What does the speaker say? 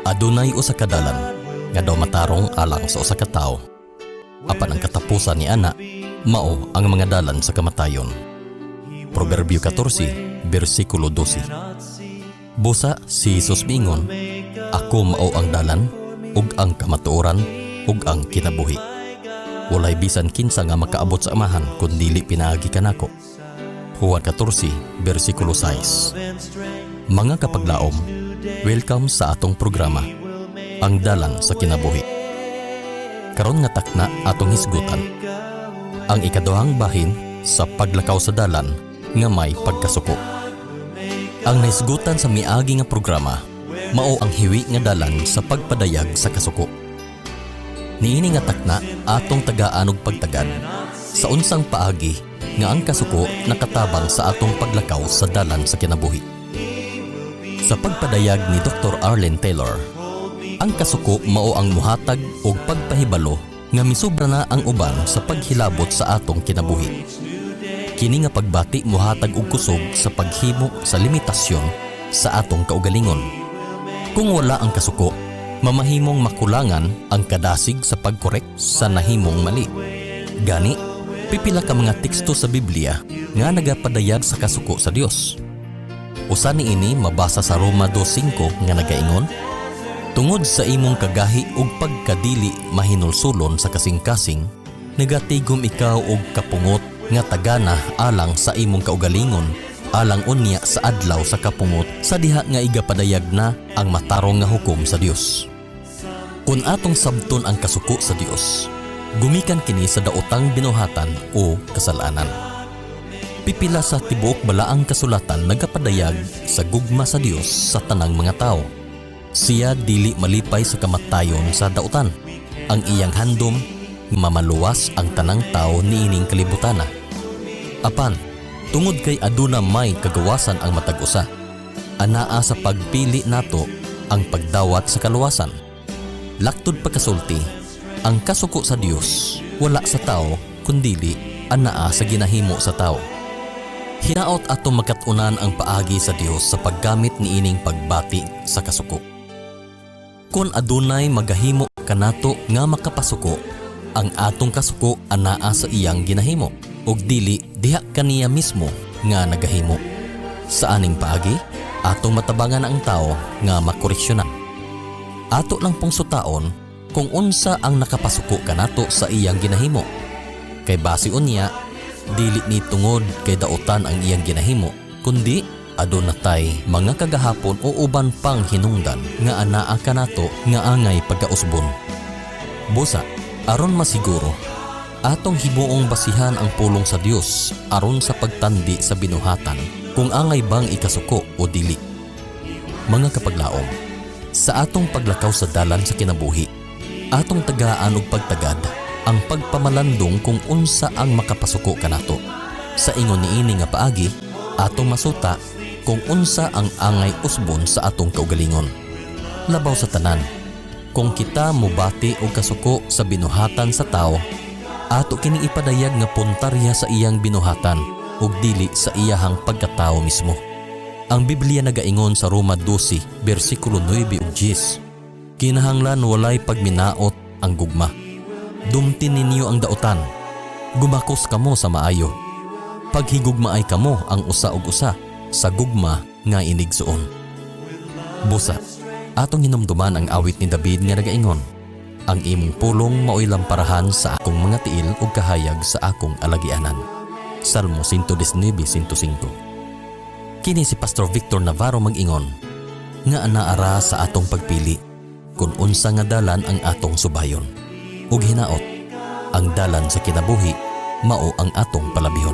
Adunay usa ka dalan nga daw matarong alang sa usa ka tawo. Apan ang katapusan ni ana mao ang mga dalan sa kamatayon. Proverbio 14, bersikulo 12. Busa si Jesus miingon, "Ako mao ang dalan ug ang kamatuoran ug ang kinabuhi. Walay bisan kinsa nga makaabot sa Amahan kun dili pinaagi kanako." Juan 14, bersikulo 6. Mga kapaglaom, welcome sa atong programa, Ang Dalan sa Kinabuhi. Karon nga takna, atong hisgutan ang ikaduhang bahin sa paglakaw sa dalan nga may pagkasuko. Ang nahisgutan sa miagi nga programa mao ang hiwi nga dalan sa pagpadayag sa kasuko. Niini nga takna, atong tagaan og pagtagad sa unsang paagi nga ang kasuko nakatabang sa atong paglakaw sa dalan sa kinabuhi. Sa pagpadayag ni Dr. Arlene Taylor, ang kasuko mao ang muhatag og pagpahibalo nga misobra na ang uban sa paghilabot sa atong kinabuhi. Kini nga pagbati muhatag og kusog sa paghimo sa limitasyon sa atong kaugalingon. Kung wala ang kasuko, mamahimong makulangan ang kadasig sa pagkorek sa nahimong mali. Gani, pipila ka mga teksto sa Biblia nga nagapadayag sa kasuko sa Dios. Usa ni ini mabasa sa Roma 2:5 nga nagaingon, "Tungod sa imong kagahi ug pagkadili mahinulsulon sa kasing-kasing, nagatigom ikaw og kapungot nga tagana alang sa imong kaugalingon, alang unya sa adlaw sa kapungot sa diha nga igapadayag na ang matarong nga hukom sa Dios." Kung atong sabton ang kasuko sa Dios, gumikan kini sa daotang binuhatan o kasalanan. Pipila sa tibuok Balaang Kasulatan nagapadayag sa gugma sa Dios sa tanang mga tao. Siya dili malipay sa kamatayon sa dautan. Ang iyang handom, mamaluwas ang tanang tao niining kalibutana. Apan, tungod kay aduna may kagawasan ang matag usa, anaa sa pagpili nato ang pagdawat sa kaluwasan. Laktod pagkasulti, ang kasuko sa Dios wala sa tao kundili anaa sa ginahimo sa tao. Hinaot atong makat-unan ang paagi sa Dios sa paggamit niining pagbati sa kasuko. Kung adunay magahimo kanato nga makapasuko, ang atong kasuko anaa sa iyang ginahimo ug dili diha kaniya mismo nga nagahimo. Sa aning paagi, atong matabangan ang tao nga makoreksyonan. Ato lang pong sutaon kung unsa ang nakapasuko kanato sa iyang ginahimo. Kay base unya, dili ni tungod kay dautan ang iyang ginahimo, kundi aduna tay mga kagahapon o uban pang hinungdan nga anaa kanato nga angay pagkausbon. Busa, aron masiguro, atong himuong basihan ang pulong sa Dios aron sa pagtandi sa binuhatan kung angay bang ikasuko o dili. Mga kapaglaom, sa atong paglakaw sa dalan sa kinabuhi, atong tagaan og pagtagad ang pagpamalandong kung unsa ang makapasuko kanato. Sa ingon niini nga paagi, atong masuta kung unsa ang angay usbon sa atong kaugalingon. Labaw sa tanan, kung kita mobati og kasuko sa binuhatan sa tao, ato kining ipadayag nga puntarya sa iyang binuhatan ug dili sa iyahang pagkatao mismo. Ang Biblia nagaingon sa Roma 12, bersikulo 9 ug 10, "Kinahanglan walay pagminaot ang gugma. Dumti ninyo ang dautan. Gumakos kamo sa maayo. Paghigugmaay kamo ang usa og usa sa gugma nga inigsuon." Busa, atong hinumduman ang awit ni David nga nagaingon, "Ang imong pulong mao'y lamparahan sa akong mga tiil ug kahayag sa akong alagianan." Salmo 119:105. Kini si Pastor Victor Navarro mag-ingon nga anaara sa atong pagpili kung unsa nga dalan ang atong subayon. Ug hinaot, ang dalan sa kinabuhi mao ang atong palabihon.